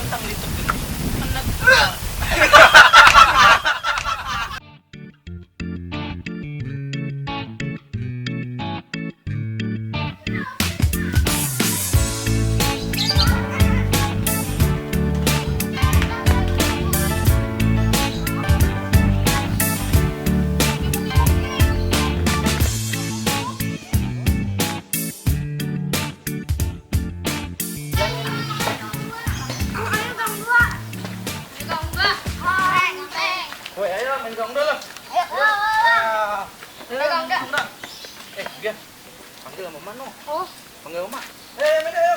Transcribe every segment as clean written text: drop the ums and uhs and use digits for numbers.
tang lituk gitu. Anak. Woi, ayo main gongda lah. Pegang dah. Dia. Panggil sama Mano. Oh. Panggil Oma. Main ayo.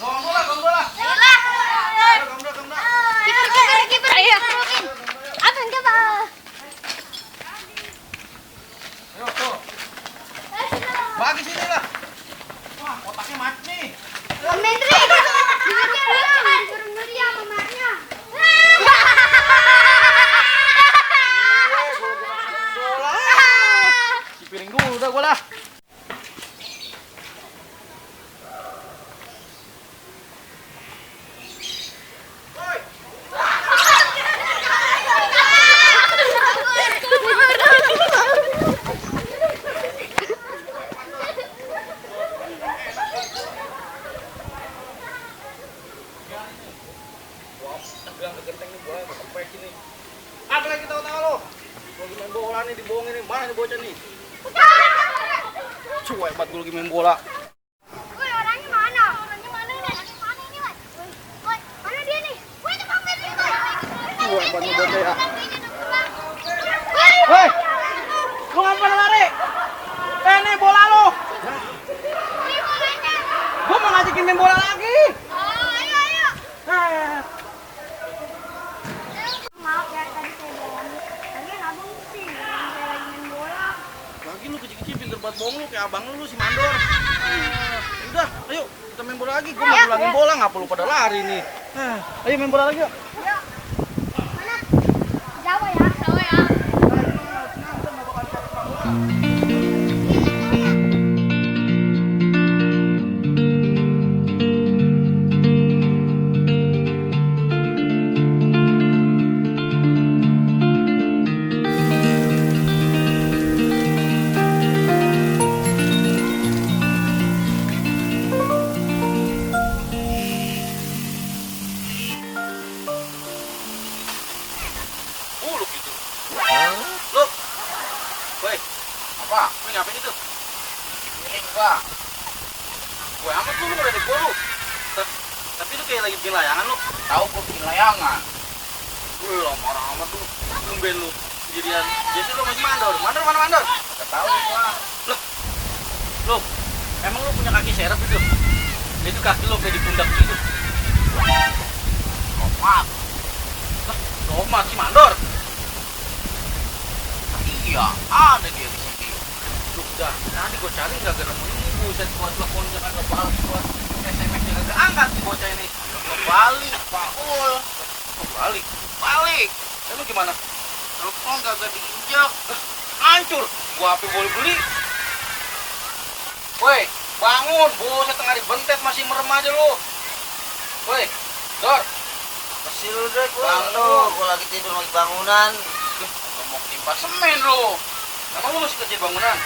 Gongda. Ayo gongda. Kiper. Ayo. Abang coba. Ayo tuh. Bagi sini lah. Wah, otaknya mati nih. Menteri. Disuruh ngeri sama mamanya. Piring dulu udah gua lah. Tegang kegenteng nih gua kempes ini. Apa lagi tahu-tahu lo? Lagi main bola nih dibohongin nih. Mana nih bocah nih? Cuek banget gue lagi main bola. Woi, orangnya mana? Orangnya mana nih? Mana ini, Woi? Woi, mana dia nih? Woi, itu Bang Menteri, Woi. Cuek banget nih bocah ya. Woi, lu ngapa lari? Nih bola lo. Ini bolanya. Gua mau ngajakin main bola lagi. Oh, ayo. Eh, Maaf ya, tadi saya bohong. Lagian abang sih, saya lagi main bola. lagi lu kecil-kecil pinter banget bohong lu kayak abang lu si Mandor. Udah, ayo kita main bola lagi. Gua mau ulangin bola, ngapa lu pada lari nih? Ayo main bola lagi yuk. Ayo. Mana? Jawa ya. Lu gitu. Lu. Woi. Apa? Lu ngapain itu? Ini gua. Gue amat lu udah gua lu. Tapi lu kayak lagi bikin layangan lu. Tahu gua bikin layangan. Wih, lama orang amat lu. Tumben lu. Jadian. Jadi lu masih mandor. Mandor mana mandor? Enggak tahu gua. Lu. Emang lu punya kaki serep itu? Itu kaki lu kayak di pundak gitu. Tomat. Tomat si mandor. Iya, ada dia di sini. Loh, udah, tadi gue cari nggak ketemu ini. Buset, gua teleponnya kagak balas, gua SMS-nya kagak angkat si bocah ini. Balik, Paul. Balik. Lu gimana? Telepon kagak diinjak. Hancur. Gua apa boleh beli? Woi, bangun. Buset, tengah dibentet masih merem aja lu. Woi, Dor. Kesel deh gua. Bangun. Gua lagi tidur lagi bangunan. Mau timpa semen lu. Emang lu masih kerja bangunan?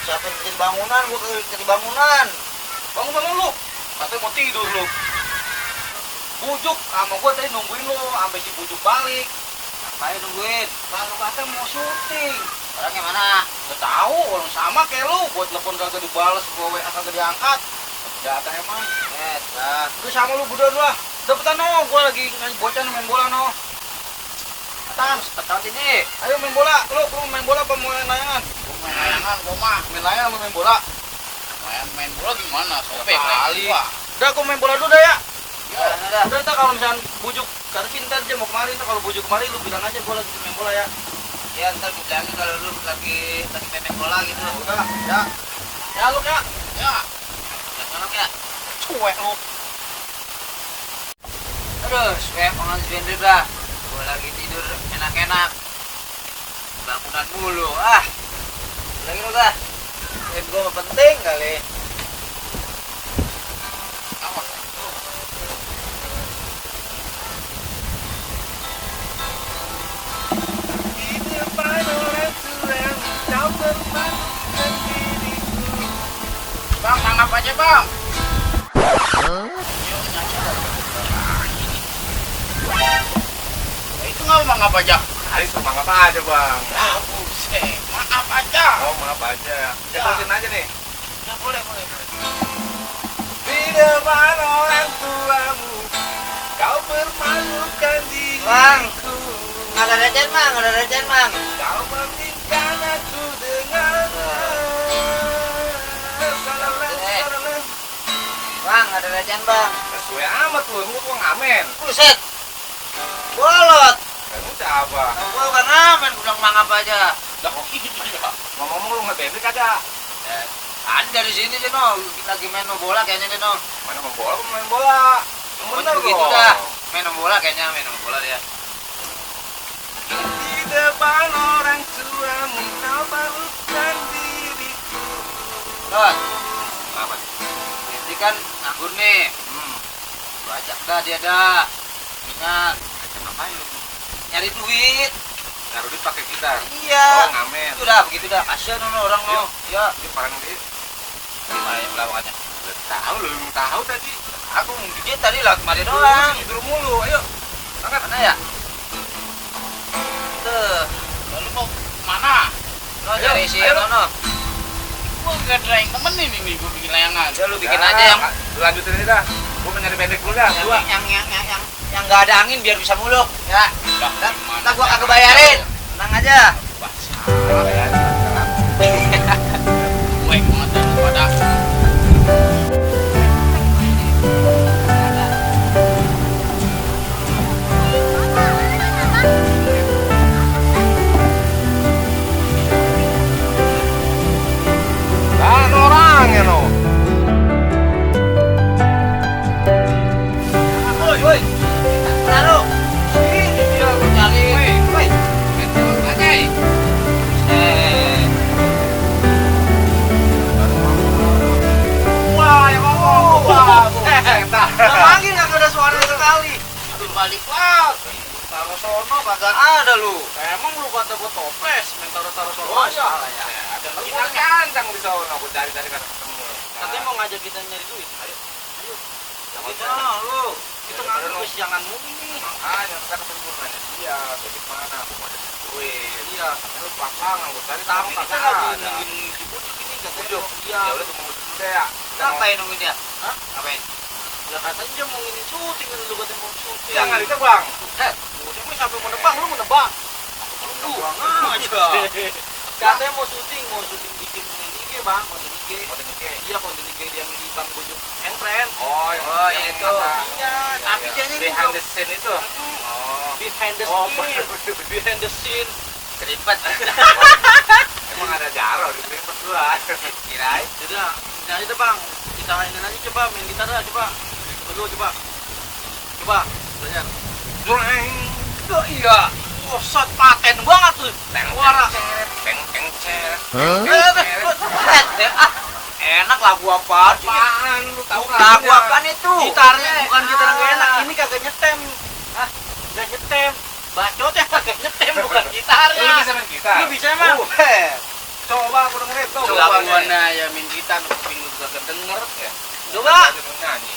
Siapa yang kerja bangunan? Gua kerja bangunan. Bangun lu. Katanya mau tidur lu. Bujuk sama gua tadi nungguin lu sampai si bujuk balik. Ngapain nungguin? Lalu katanya mau syuting. Orangnya mana? Gak tahu, orang sama kayak lu. Buat telepon kagak dibales, gua WA kagak diangkat. Jatah emang. Lah. Lu sama lu berdua dulu lah. Dapetan no, gua lagi ngasih bocah main bola no. Tans ini. Ayo main bola. Lu main bola apa mau main layangan? Gua main layangan, gua mah. Main layangan apa main bola? Main bola gimana? Sobek kali. Udah aku main bola dulu dah ya. Ya. Udah ntar kalau misalnya bujuk kata ntar aja mau kemari, ntar kalau bujuk kemari lu bilang aja gua lagi main bola ya. Ya ntar gua bilangin kalau lu lagi main bola gitu. Udah lah, ya. Ya lu ya. Ya. Ya tolong ya. Cuek lu. Aduh, pengen sendiri dah. Gua lagi tidur enak-enak. Bangunan mulu. Lagi lu dah. Gua penting kali. Awas. maaf aja. Hari itu maaf aja bang. Ah, buset. Maaf aja. Oh maaf aja. Terusin aja nih. Ya, boleh. Di depan orang tuamu, kau permalukan Bang. diriku. Nggak ada receh mang. Kau meminta aku dengan Bang, ada recehan bang. sesuai amat tuh, lu tuh ngamen. Buset. Bolot. Kamu siapa? Gua bukan ngamen, bilang mang apa aja. Dah kok gitu ya. Ngomong lu nge-BB kagak? Ada dari sini sih no, lagi main bola kayaknya deh no. Mana mau bola, main bola. Yang Pokoknya bener begitu dong. dah. Main bola kayaknya, main bola dia. Di depan orang tuamu, kau malukan diriku. Lot, Apa? ini kan nganggur nih. Lu ajak dah dia dah. Ingat, Ngapain lu? nyari duit. Naruh duit pakai gitar. Iya. Oh ngamen. Itu dah, begitu dah. Kasihan no orang no. Ya, Dia parang dia. gimana ya pelawakannya? Tahu lu, yang tahu tadi. Aku dia tadi lah kemarin doang. Tidur mulu, ayo. Angkat. Mana ya? Tuh, Lalu mau mana? no dari si no. Gua enggak ada yang temenin ini, gua bikin layangan. Udah lu bikin aja yang Lu lanjutin aja dah. Gua mau nyari pendek dulu dah. Dua. yang nggak ada angin biar bisa muluk ya. Dah, Ntar gua kagak bayarin. Tenang aja. Baik banget daripada Kan orang ya no. Woi. Lalu. Ini dia gua nyari. Woi. Wah, ya ngomong. Wah, Nggak manggil nggak ada suara sekali. aduh balik lah. Taruh sono kagak ada lu. Emang lu kata gua toples, main taruh-taruh sono Oh, aja. salah ya. Kita kencang di sana, aku cari-cari kan ketemu. Katanya mau ngajak kita nyari duit. Ayo. Jangan Kita lu. Kita nganggur kesiangan mu ini. makanya kita ketemu nanya dia, bagaimana aku mau ada duit. Iya. Lu pasangan, gue cari Tapi tahu kita kagak lagi ada. nungguin si Bujuk ini katanya. Bujuk. Iya. Ya udah tunggu dulu deh ya. Kita mau- Ngapain nungguin dia? Hah? Ngapain? Ya katanya dia mau nginin syuting kan lu katanya mau syuting. Jangan itu bang. Udah mau sampai mau nebang lu mau nebang. Lu aja. Katanya mau syuting bikin IG bang, konten IG. Konten IG. Iya konten IG yang di Bang Bujuk Friend. Oh, Oh, yang itu. apa? Iya, tapi dia ini behind the scene itu. Oh. behind the Oh, scene. Behind the scene. Keripet. Emang ada jaro di sini berdua. Kirain. Udah, nah itu bang. Kita mainin aja coba, main gitar dah coba. Berdua coba. Belajar. Breng. Oh iya. Oh, shot paten banget tuh. Suara. Peng peng cer. Enak lagu apa? Apaan lu tahu kan? Lagu apaan itu? Gitarnya bukan gitar yang gak enak. Ini kagak nyetem. Hah? Gak nyetem. Bacotnya kagak nyetem, bukan gitarnya. Lu bisa main gitar? Lu bisa emang? Coba aku dengerin tuh. Coba gua ya main gitar, kuping lu juga kedenger. Ya. Coba. Nyanyi.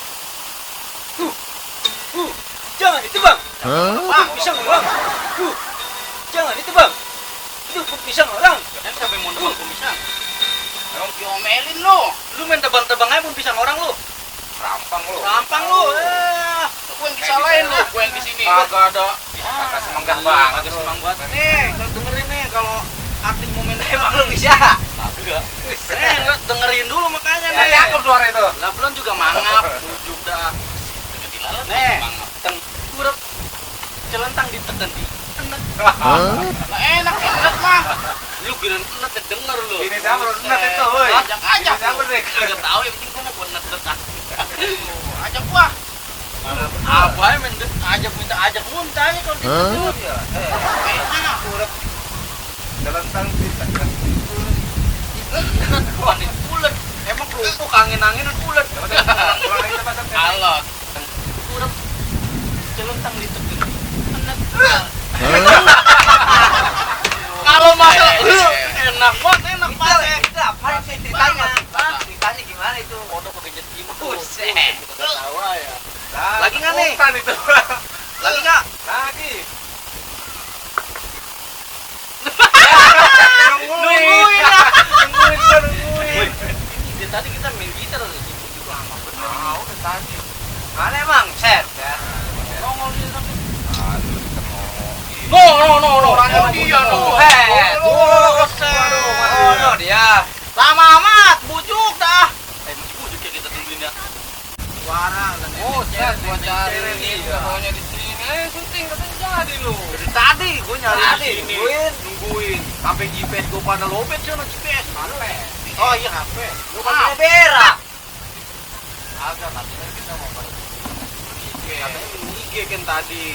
Jangan itu bang. Bang, pisang bang. Jangan itu bang. Itu pisang orang. Kan sampai mau nebang kumisan. Emang diomelin lu. Lu main tebang-tebang aja pun pisang orang lu. Rampang lu. Gampang lu. Gua yang disalahin lu, gua yang di sini. Kagak ada. Kagak semangat banget. Kagak semangat banget. Nih, kalau dengerin nih kalau arting momen emang lu bisa. Kagak. Lu dengerin dulu makanya Ya nih. cakep suara itu. Lah belum juga mangap, bujuk dah. Udah dilalat Nih. banget. Teng urep celentang ditekan di enek. Lah enak mah. Lu kirain enek denger lu. Ini siapa lu enak itu, woi. Ajak aja. Ini siapa nih? Kagak tahu yang penting gua mau enak dekat. Ajak gua. Apa ya main ajak muntah aja kalau gitu. Enak. Celentang ditekan. Panik ulet. Emang kerupuk angin-anginan ulet. Ulang lagi coba sampai. Alot. Urep celentang ditekan. Enek. Kalau masak Enak banget, enak banget. Itu apa sih ceritanya? Ceritanya gimana itu? Kodok kegenyet gini. Buset. Kita tawa ya. Nah, Lagi nggak nih? bukan itu. Lagi nggak? Lagi. Tahu udah tadi. Mana emang set kan? Nongol dia tapi. Aduh, ketemu. No. Oh, Dia no. Waduh, dia. Lama amat, bujuk dah. Masih bujuk ya kita tungguin ya. Suara dan Oh, set gua cari Iya. nih. Pokoknya di sini. Syuting katanya jadi lu. Dari tadi gua nyari Tadi, di sini. nungguin. Sampai GPS gua pada lobet sih GPS. Mana? Oh iya HP. Lu kan berak. Agak katanya kita mau pada IG. Katanya di IG kan tadi.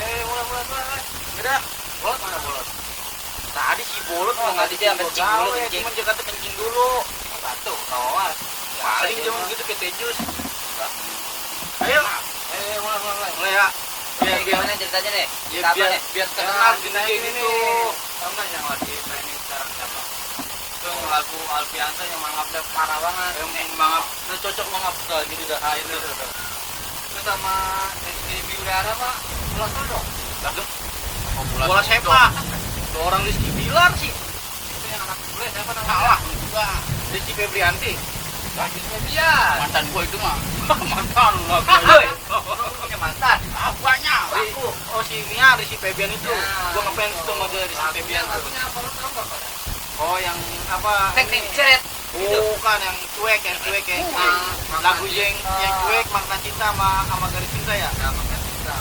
Mulai. Kira bolot mana bolot? Tadi si bolot Oh, tadi dia kencing dulu, kencing. Cuman dia kata kencing dulu. Batu, kawan. Paling cuma gitu ke tejus. Ayo. Mulai ya. Biar Gimana ceritanya nih? Ya, Kita apa biar nih? biar Nah, terkenal di kita IG ini gitu. nih. Tahu nggak yang lagi trending sekarang siapa? Itu yang lagu Alfiansa yang mangapnya parah banget. Yang mangap, nah, cocok mangap tuh gitu dah. Ah, itu. Itu sama Rizky Bilara mah bola sodok. Bola sepak. Itu orang Rizky Bilar sih. Itu yang anak bule siapa namanya? Salah juga. Rizky Febrianti. Lanjutnya dia. Mantan gua itu mah. Mantan lah. Woi, punya mantan. Ah, banyak. Aku. Oh si Mia Rizky Febrian itu. Ya. Gua ngefans tuh sama dia Rizky Febrian tuh. Lagunya apa lu tahu enggak, Pak? Oh yang apa? Teknik ceret. Bukan yang cuek yang lagu yang cuek makna cinta sama garis cinta ya. Ya, makan cinta.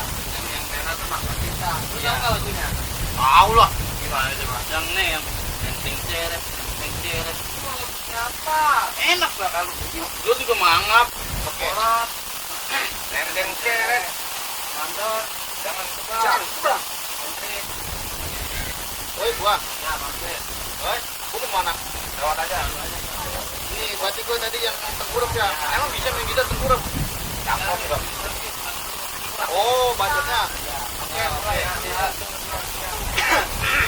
Yang merah tuh makan cinta. Lu tahu enggak lagunya? Tahu lah. Gimana coba? Yang nih yang penting ceret. Siapa? Enak lah kalau lu juga mangap. Orang Nenteng ceret. Mandor. Jangan sebab. Coba. Woi gua. Ya, mampir. Woi, gua mau mana? Lewat aja. Ini berarti gua tadi yang tengkurap ya. Emang bisa main gitar tengkurap? Cakep dong. Oh, bacotnya. Oke.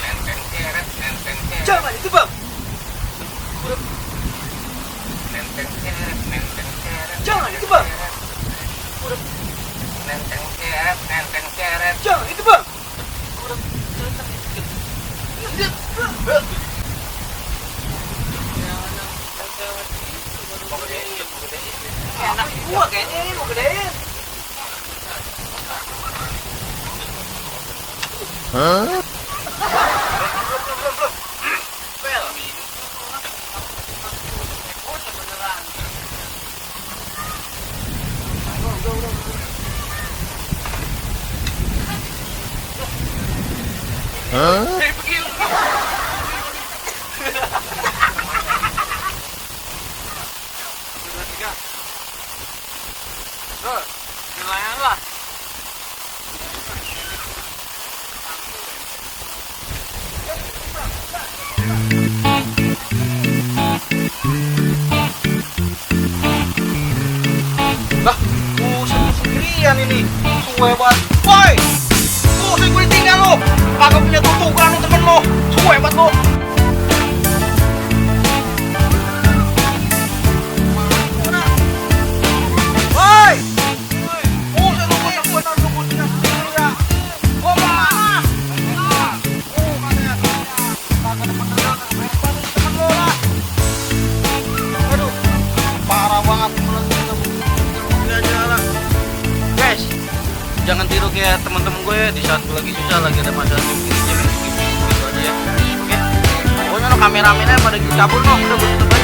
Nenteng ceret. Jangan itu, Bang. Nenteng ceret. Jangan itu, Bang. Nenteng ceret. Jangan itu, Bang. Enak gua kayaknya ini mau gedein. Nelayan lah. Lah, buset sendirian ini. Suwe banget. Woi! Buset gue ditinggal lo. Kagak punya tutukan lo temen lo. Suwe banget lo. Woi! Buset lo gue bener lo gue tinggal sendiri ya. Gua mau mana? Katanya. Kagak ada penerang. Bantu temen lo lah. Aduh. Parah banget aja lah. Guys, jangan tiru kayak teman-teman gue ya. Di saat gue lagi susah, lagi ada masalah gitu aja ya. Oke. Pokoknya lo kameramennya pada cabul lo, udah gue tutup aja.